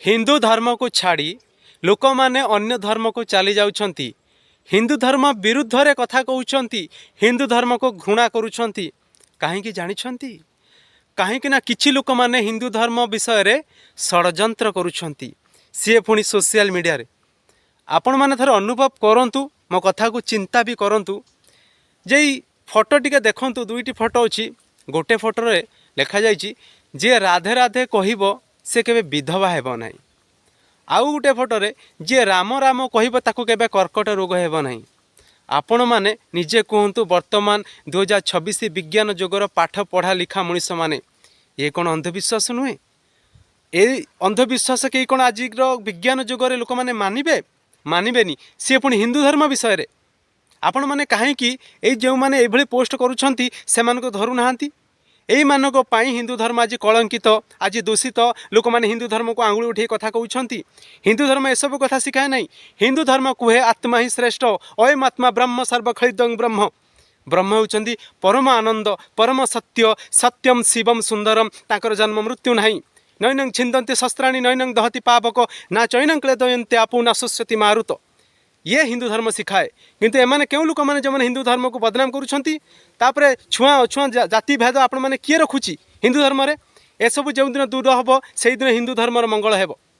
ହିନ୍ଦୁ ଧର୍ମକୁ ଛାଡ଼ି ଲୋକମାନେ ଅନ୍ୟ ଧର୍ମକୁ ଚାଲି ଯାଉଛନ୍ତି, ହିନ୍ଦୁ ଧର୍ମ ବିରୁଦ୍ଧରେ କଥା କହୁଛନ୍ତି, ହିନ୍ଦୁ ଧର୍ମକୁ ଘୃଣା କରୁଛନ୍ତି। କାହିଁକି ଜାଣିଛନ୍ତି? କାହିଁକି ନା କିଛି ଲୋକମାନେ ହିନ୍ଦୁ ଧର୍ମ ବିଷୟରେ ଷଡ଼ଯନ୍ତ୍ର କରୁଛନ୍ତି, ସିଏ ପୁଣି ସୋସିଆଲ ମିଡ଼ିଆରେ। ଆପଣମାନେ ଥରେ ଅନୁଭବ କରନ୍ତୁ, ମୋ କଥାକୁ ଚିନ୍ତା ବି କରନ୍ତୁ ଯେ ଏଇ ଫଟୋ ଟିକେ ଦେଖନ୍ତୁ। ଦୁଇଟି ଫଟୋ ଅଛି। ଗୋଟେ ଫଟୋରେ ଲେଖାଯାଇଛି, ଯିଏ ରାଧେ ରାଧେ କହିବ ସେ କେବେ ବିଧବା ହେବ ନାହିଁ। ଆଉ ଗୋଟେ ଫଟୋରେ, ଯିଏ ରାମ ରାମ କହିବ ତାକୁ କେବେ କର୍କଟ ରୋଗ ହେବ ନାହିଁ। ଆପଣମାନେ ନିଜେ କୁହନ୍ତୁ, ବର୍ତ୍ତମାନ 2026 ବିଜ୍ଞାନ ଯୁଗର ପାଠ ପଢ଼ା ଲିଖା ମଣିଷମାନେ, ଇଏ କ'ଣ ଅନ୍ଧବିଶ୍ୱାସ ନୁହେଁ? ଏଇ ଅନ୍ଧବିଶ୍ୱାସ କେହି କ'ଣ ଆଜିର ବିଜ୍ଞାନ ଯୁଗରେ ଲୋକମାନେ ମାନିବେ? ମାନିବେନି। ସିଏ ପୁଣି ହିନ୍ଦୁ ଧର୍ମ ବିଷୟରେ। ଆପଣମାନେ କାହିଁକି ଏଇ ଯେଉଁମାନେ ଏଇଭଳି ପୋଷ୍ଟ କରୁଛନ୍ତି, ସେମାନଙ୍କୁ ଧରୁନାହାନ୍ତି? ଏଇମାନଙ୍କ ପାଇଁ ହିନ୍ଦୁ ଧର୍ମ ଆଜି କଳଙ୍କିତ, ଆଜି ଦୂଷିତ। ଲୋକମାନେ ହିନ୍ଦୁ ଧର୍ମକୁ ଆଙ୍ଗୁଳି ଉଠେଇ କଥା କହୁଛନ୍ତି। ହିନ୍ଦୁ ଧର୍ମ ଏସବୁ କଥା ଶିଖାଏ ନାହିଁ। ହିନ୍ଦୁ ଧର୍ମ କୁହେ, ଆତ୍ମା ହିଁ ଶ୍ରେଷ୍ଠ। ଅୟମ ଆତ୍ମା ବ୍ରହ୍ମ, ସର୍ବ ଖଲ୍ୱିଦଂ ବ୍ରହ୍ମ। ବ୍ରହ୍ମ ହେଉଛନ୍ତି ପରମ ଆନନ୍ଦ, ପରମ ସତ୍ୟ। ସତ୍ୟମ ଶିବମ ସୁନ୍ଦରମ। ତାଙ୍କର ଜନ୍ମ ମୃତ୍ୟୁ ନାହିଁ। ନୈନଂ ଛିନ୍ଦନ୍ତି ଶସ୍ତ୍ରାଣୀ, ନୈନଂ ଦହତି ପାବକ, ନା ଚୈନଂ କ୍ଲେଦୟନ୍ତେ ଆପୋ, ନା ଶୁଷ୍ୟତି ମାରୁତ। ଇଏ ହିନ୍ଦୁ ଧର୍ମ ଶିଖାଏ। କିନ୍ତୁ ଏମାନେ କେଉଁ ଲୋକମାନେ, ଯେଉଁମାନେ ହିନ୍ଦୁ ଧର୍ମକୁ ବଦନାମ କରୁଛନ୍ତି? ତାପରେ ଛୁଆଁ ଅଛୁଆଁ, ଜାତି ଭେଦ ଆପଣମାନେ କିଏ ରଖୁଛି ହିନ୍ଦୁ ଧର୍ମରେ? ଏସବୁ ଯେଉଁଦିନ ଦୂର ହେବ, ସେଇଦିନ ହିନ୍ଦୁ ଧର୍ମର ମଙ୍ଗଳ ହେବ।